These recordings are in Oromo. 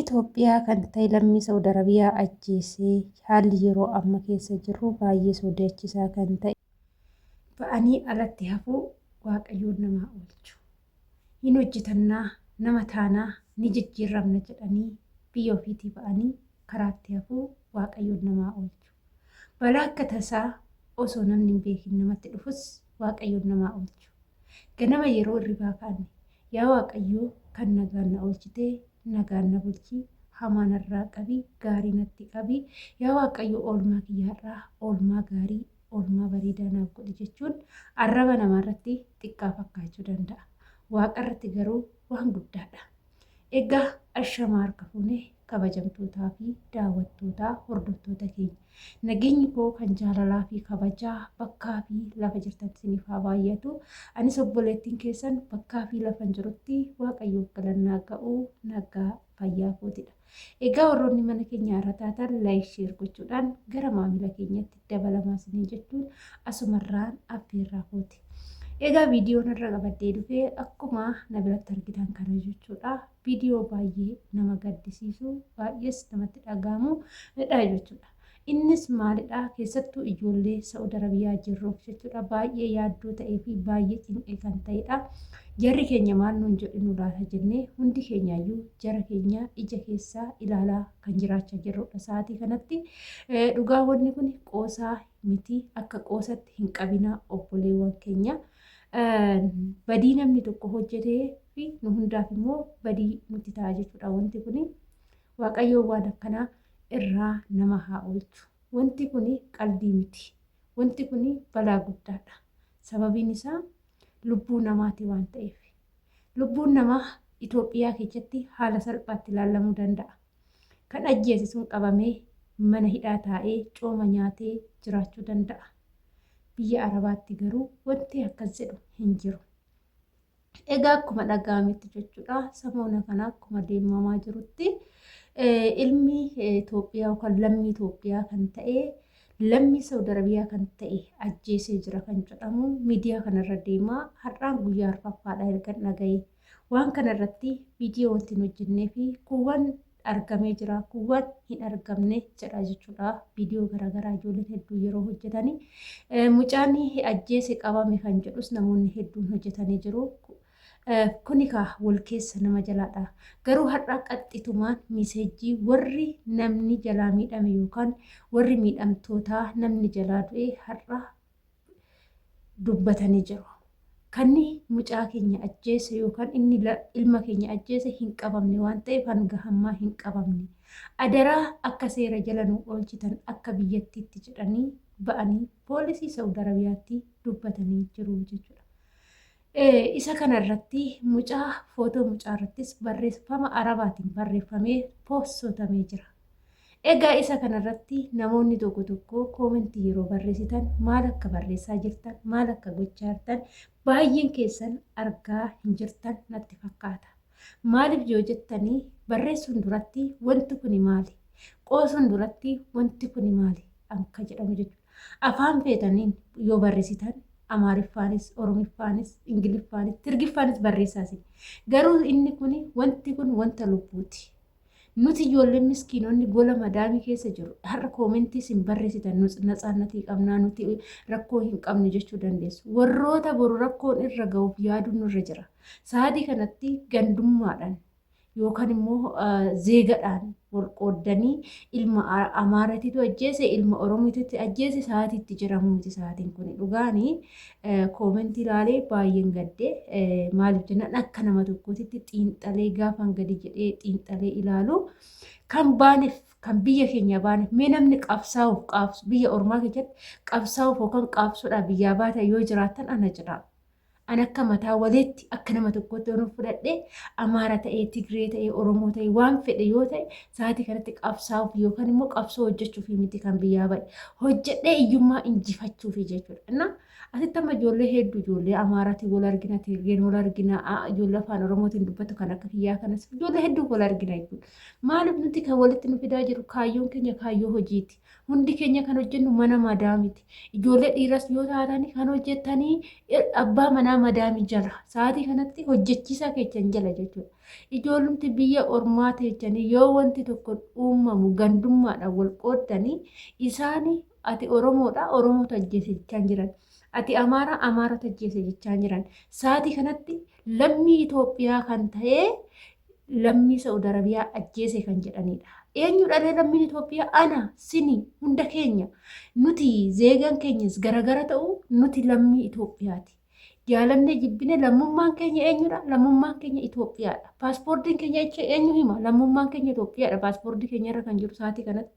Itoophiyaa kan ta'e lammii Sa'ud Arabiyaa ajjeesee haalli yeroo amma keessa jirru baay'ee sodaachisaa kan ta'e. Ba'anii alatti hafuu Waaqayyoon namaa oolchu. Hin hojjetannaa, nama taanaa, ni jijjiirramna jedhanii biyya ofiitii ba'anii karaatti hafuu Waaqayyoon namaa oolchu. Balaa akka tasaa osoo namni hin beekin namatti dhufus Waaqayyoon namaa oolchu. Ganama yeroo irribaa kaane Yaa Waaqayyo kan nagaan na oolchite nagaan na bulchi, hamaa narraa qabi, gaarii natti qabi. Yaa Waaqayyo oolmaa kiyya har'aa oolmaa gaarii, oolmaa bareedaa naaf godhi jechuun arraba namaarratti xiqqaa fakkaachuu danda'a. Waaqarratti garuu waan guddaadha. Egaa ashamaa harka fuune kabajamtootaa fi daawwattootaa hordoftoota keenya. Nageenyi koo kan jaalalaa fi kabajaa bakkaa fi lafa jirtan isiniif haa baay'atu. Anis obboleettiin keessan bakkaa fi lafan jirutti Waaqayyoof galannaa ga'uu nagaa fayyaa kootidha. Egaa warroonni mana keenya irra taatan like share gochuudhaan gara maamila keenyatti dabalamaa isiniin jechuun asumarraan affeerraa kooti. Egaa viidiyoon irra qabadhee dhufee akkuma na biratti argitan kana jechuudha. Viidiyoo baay'ee nama gaddisiisu baay'ees namatti dhaga'amu dha jechuudha. Innis maalidha keessattuu ijoollee Sa'ud Arabiyaa jirruuf jechuudha baay'ee yaaddoo ta'ee fi baay'ee cinqee kan ta'edha. Jarri keenya maal nuun jedhu nu laata jennee hundi keenyaayyuu jara keenya ija keessaa ilaalaa kan jiraachaa jirrudha sa'aatii kanatti. Dhugaa wanni kun qoosaa miti akka qoosatti hin qabinaa obboleewwan keenya. Badii namni tokko hojjetee fi nu hundaaf immoo badii nutti ta'a jechuudha wanti kun. Waaqayyoon waan akkanaa irraa nama haa oolchu. Wanti kun qaldii miti. Wanti kun balaa guddaadha. Sababiin isaa lubbuu namaati waan ta'eef. Lubbuun namaa Itoophiyaa keessatti haala salphaatti ilaalamuu danda'a. Kan ajjeese sun qabamee mana hidhaa taa'ee cooma nyaatee jiraachuu danda'a. Biyya Arabaatti garuu wanti akkas jedhu hin jiru. Egaa akkuma dhaga'ametti jechuudha samoona kana akkuma deemamaa jirutti ilmi Itoophiyaa yookaan lammii Itoophiyaa kan ta'e lammii Saudi Arabiyaa kan ta'e ajjeesee jira kan jedhamu miidiyaa kanarra deemaa har'aan guyyaa arfaffaadha erga dhaga'e. Waan kanarratti viidiyoo wanti hin hojjennee fi kuuwwan argamee jira kuuwwan hin argamne jedha jechuudha. Viidiyoo garaagaraa ijoolleen hedduu yeroo hojjetanii mucaan ajjeese qabame kan jedhus namoonni hedduun hojjetanii jiru. Kuni kaa wal keessa nama jalaadha. Garuu har'a qaxxitumaan miseejjii warri namni jalaa miidhame yookaan warri miidhamtootaa namni jalaa du'e har'a dubbatanii jiru. Kanni mucaa keenya ajjeese yookaan inni ilma keenya ajjeese hin qabamne waan ta'eef hanga hammaa hin qabamne. Adaraa akka seera jala nu oolchitan akka biyyattiitti jedhanii ba'anii poolisii Saudi Arabiyaatti dubbatanii jiru jechuudha. Isa kana irratti mucaa footoo mucaa irrattis barreeffama Arabaatiin barreeffamee poostotamee jira. Egaa isa kana irratti namoonni tokko tokko koomentii yeroo barreessitan maal akka barreessaa jirtan, maal akka gochaa jirtan baay'een keessan argaa hin jirtan natti fakkaata. Maaliif yoo jettanii barreessuun duratti wanti kuni maali? Qoosuun duratti wanti kuni maali? Akka jedhamu jechuudha. Afaan feetaniin yoo barreessitan Amaariffaanis, Oromiffaanis, Ingiliffaanis, Tirgiffaanis barreessaa isin. Garuu inni kuni wanti kun wanta lubbuuti. Nuti ijoolleen miskiinonni gola madaamii keessa jiru har'a koomentii isin barreessitan natsaannatii qabnaa nuti rakkoo hin qabnu jechuu dandeessu. Warroota boru rakkoon irra ga'uuf yaaduun nurra jira. Sa'aatii kanatti gandummaadhaan yookaan immoo zeegadhaan wal qooddanii ilma Amaaratitu ajjeese ilma Oromootitti ajjeese sa'aatiitti jedhamu miti sa'aatiin kun dhugaanii koomentii ilaalee baay'een gadde maaliif jennaan akka nama tokkootitti xiinxalee gaafan gadi jedhee xiinxalee ilaalu kan baaneef kan biyya keenya baaneef mee namni qabsaa'uuf biyya ormaa keessatti qabsaa'uuf yookaan qaabsuudhaaf biyyaa baatan yoo jiraattan ana jedhaa. An akka mataa waleetti akka nama tokkootti yoon of fudhadhe Amaara ta'ee, Tigree ta'ee, Oromoo ta'ee waan fedhe yoo ta'e sa'aatii kanatti qabsaa'uuf yookaan immoo qabsoo hojjechuuf miti kan biyyaa ba'e. Hojjedhee hiyyummaa injifachuuf jechuudha. Inna Asitti amma ijoollee hedduu ijoollee Amaaraatiin wal argina, Tigreen wal argina, ijoollee afaan Oromootiin dubbatu kan akka kiyyaa kanas ijoollee hedduu wal argina jechuudha. Maaliif nuti kan walitti nu fidaa jiru kaayyoon keenya kaayyoo hojiiti. Hundi keenya kan hojjennu mana madaamiti. Ijoollee dhiiras yoo taatanii kan hojjettanii abbaa manaa madaamii jala. Sa'aatii kanatti hojjechiisaa keessan jala jechuudha. Ijoollumti biyya ormaa teechanii yoo wanti tokko uumamu gandummaadhaan wal qooddanii isaani ati Oromoodha Oromootu ajjeese jechaan jiran. Ati Amaaraa Amaaratu ajjeese jechaan jiran. Sa'aatii kanatti lammii Itoophiyaa kan ta'ee lammii Sa'ud Arabiyaa ajjeese kan jedhanidha. Eenyudha ree lammiin Itoophiyaa? Ana, sini, hunda keenya. Nuti zeegaan keenyas garagara ta'u nuti lammii Itoophiyaati. Jaalannee jibbine lammummaan keenya eenyudha? Lammummaan keenya Itoophiyaadha. Paaspoortiin keenya eenyu hima? Lammummaan keenya Itoophiyaadha. Paaspoortii keenya irra kan jiru sa'aatii kanatti.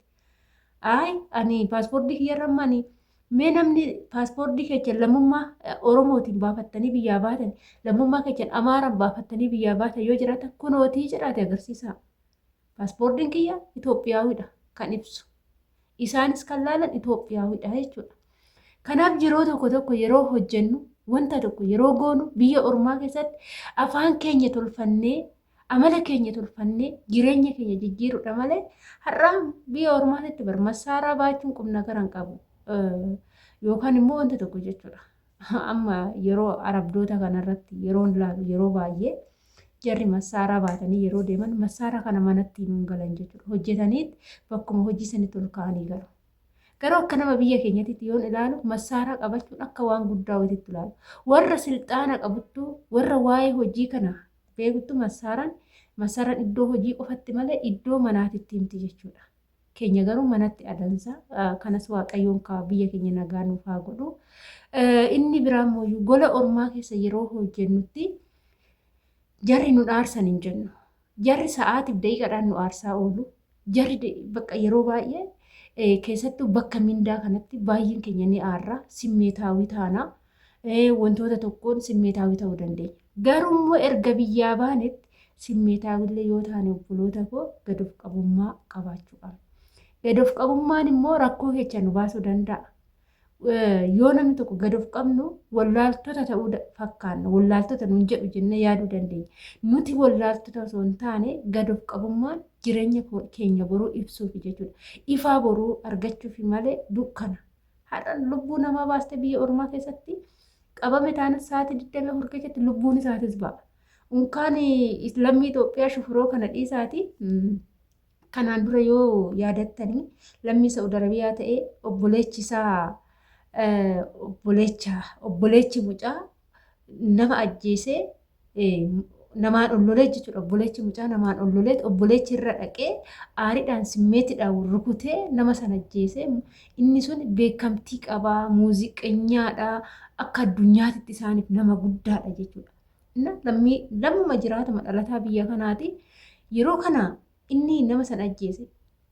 Ayi ani paaspoortii kiyyarra amma ani mee namni paaspoortii keechan lammummaa Oromootiin baafattanii biyyaa baatan lammummaa keechan Amaaraan baafattanii biyyaa baatan yoo jiraatan kunootii jedhaate agarsiisaa. Paaspoortiin kiyya Itoophiyaawidha kan ibsu. Isaanis kan laalan Itoophiyaawidha jechuudha. Kanaaf yeroo tokko tokko yeroo hojjennu wanta tokko yeroo goonu biyya ormaa keessatti afaan keenya tolfannee amala keenya tolfannee jireenya keenya jijjiirudha malee har'a biyya ormaatitti bar massaaraa baachuun qubna gara hin qabu yookaan immoo wanta tokko jechuudha. Amma yeroo arabdoota kanarratti yeroon laalu yeroo baay'ee jarri massaaraa baatanii yeroo deeman massaaraa kana manatti nuun galan jechuudha. Hojjetaniit bakkuma hojii sanitti ol ka'anii galu. Garuu akka nama biyya keenyatitti yoon ilaalu massaaraa qabachuun akka waan guddaa wayititti ilaalu. Warra silxaana qabuttu warra waa'ee hojii kana beekuttu massaaraan massaaraan iddoo hojii qofatti malee iddoo manaatitti himti jechuudha. Keenya garuu manatti adansa. Kanas Waaqayyoon kaa biyya keenya nagaa nuuf haa godhu. Inni biraa immoo gola ormaa keessa yeroo hojjennutti jarri nu dhaarsan hin jennu. Jarri sa'aatiif daqiiqaadhaan nu aarsaa oolu. Jarri bakka yeroo baay'ee keessattuu bakka mindaa kanatti baay'een keenya ni aarra simmeetaawii taana. Wantoota tokkoon simmeetaawii ta'uu dandeenya. Garuu immoo erga biyyaa baanetti simmeetaawillee yoo taane obboloota koo gad of qabummaa qabaachuu qabna. Gad of qabummaan immoo rakkoo keessa nu baasuu danda'a. Yoo namni tokko gad of qabnu wallaaltota ta'uu fakkaanna. Wallaaltota nuun jedhu jennee yaaduu dandeenya. Nuti wallaaltota osoo hin taane gad of qabummaan jireenya keenya boruu ibsuufi jechuudha. Ifaa boruu argachuufi malee dukkana. Har'a lubbuu namaa baastee biyya ormaa keessatti qabame taana sa'aatii 24 keessatti lubbuun isaatis ba'a. Unkaan lammii Itoophiyaa shufuroo kana dhiisaati. Kanaan dura yoo yaadattanii lammii Sa'ud Arabiyaa ta'ee obboleechi isaa obboleecha obboleechi mucaa nama ajjeesee namaan ol lolee jechuudha. Obboleechi mucaa namaan ol lolee obboleechi irra dhaqee aariidhaan simmeetiidhaan rukutee nama sana ajjeesee inni sun beekamtii qabaa muuziqeenyaadha akka addunyaatitti isaaniif nama guddaadha jechuudha. Inna lammii lammuma jiraatuma dhalataa biyya kanaati. Yeroo kana inni nama sana ajjeese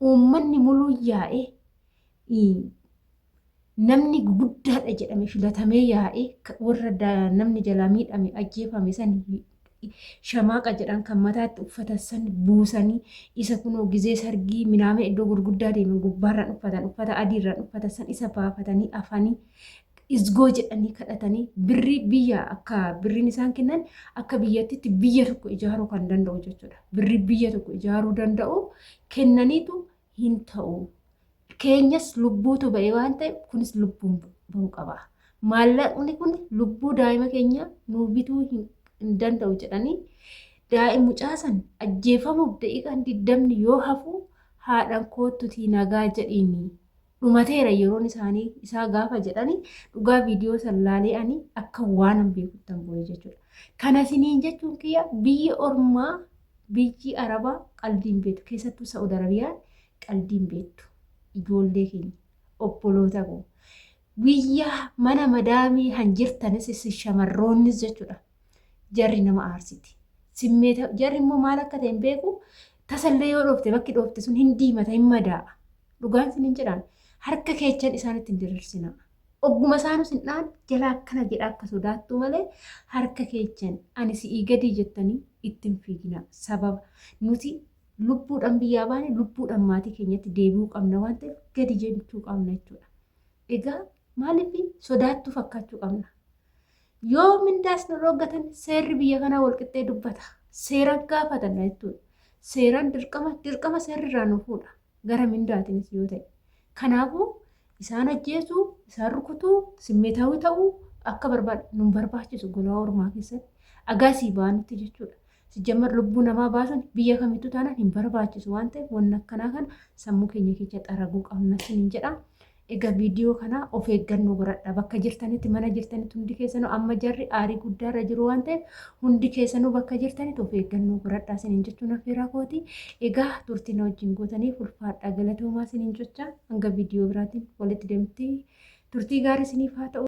uummanni muluu yaa'ee namni guguddaadha jedhame filatamee yaa'ee warra namni jalaa miidhame ajjeefame san shamaaqa jedhan kan mataatti uffatan san buusanii isa kunoo gizee sargii minaamee iddoo gurguddaa deeman gubbaarraan uffatan uffata adiirraan uffatan san isa baafatanii afanii isgoo jedhanii kadhatanii birrii biyya akka birriin isaan kennan akka biyyattitti biyya tokko ijaaruu kan danda'u jechuudha. Birrii biyya tokko ijaaruu danda'u kennaniitu hin ta'u. Keenyas lubbuutu ba'e waan ta'eef kunis lubbuun ba'uu qaba. Maallaqni kun lubbuu daa'ima keenya nuu bituu hin danda'u jedhanii daa'im mucaa san ajjeefamuuf daqiiqaan 20 yoo hafu haadhaan koottutii nagaa jedhiini. Dhumateera yeroon isaanii isaa gaafa jedhani dhugaa viidiyoo san laalee ani akka waanan beekuttan bu'e jechuudha. Kana isiniin jechuun kiyya biyyi ormaa biyyi arabaa qaldiin beektu keessattuu Sa'ud Arabiyaan qaldiin beektu ijoollee keenya obboloota koo biyya mana madaamii han jirtanis isin shamarroonnis jechuudha jarri nama aarsiti. Simmeeta jarri immoo maal akka ta'e hin beeku tasallee yoo dhoofte bakki dhoofte sun hin diimata hin madaa'a. Dhugaan isiniin jedhaan harka keechan isaanitti hin diriirsinaa. Ogguma isaanus hin dhaan jala akkana jedha akka sodaattuu malee harka keechan ani si'ii gadii jettanii itti hin fiiginaa. Sababa nuti lubbuudhaan biyyaa baane lubbuudhaan maatii keenyatti deebi'uu qabna waan ta'eef gadi jechuu qabna jechuudha. Egaa Maaliif sodaattuu fakkaachuu qabna. Yoo mindaas nu dhooggatan seerri biyya kanaa walqixxee dubbata. Seeraan gaafatan jechuudha. Seeraan dirqama dirqama seerri irraa nu fuudha. Gara mindaatiinis yoo ta'e. Kanaafuu isaan ajjeesuu, isaan rukutuu, simmeetaawii ta'uu akka barbaadu nu barbaachisu golaa ormaa keessatti agaasii ba'anutti jechuudha. Sijjammar lubbuu namaa baasuun biyya kamittuu taanaan hin barbaachisu waan ta'eef wanna akkanaa kana sammuu keenya keessa xaraguu qabna sinin jedha. Egaa viidiyoo kana of eeggannoo godhadha. Bakka jirtanitti mana jirtanitti hundi keessanuu amma jarri aarii guddaarra jiru waan ta'eef hundi keessanuu bakka jirtanitti of eeggannoo godhadha sinin jechuun affeeraa kooti. Egaa turtii na wajjin gootaniif ulfaadha galatoomaa sinin jecha hanga viidiyoo biraatiin walitti deemti. Turtii gaarii siniif haa ta'u.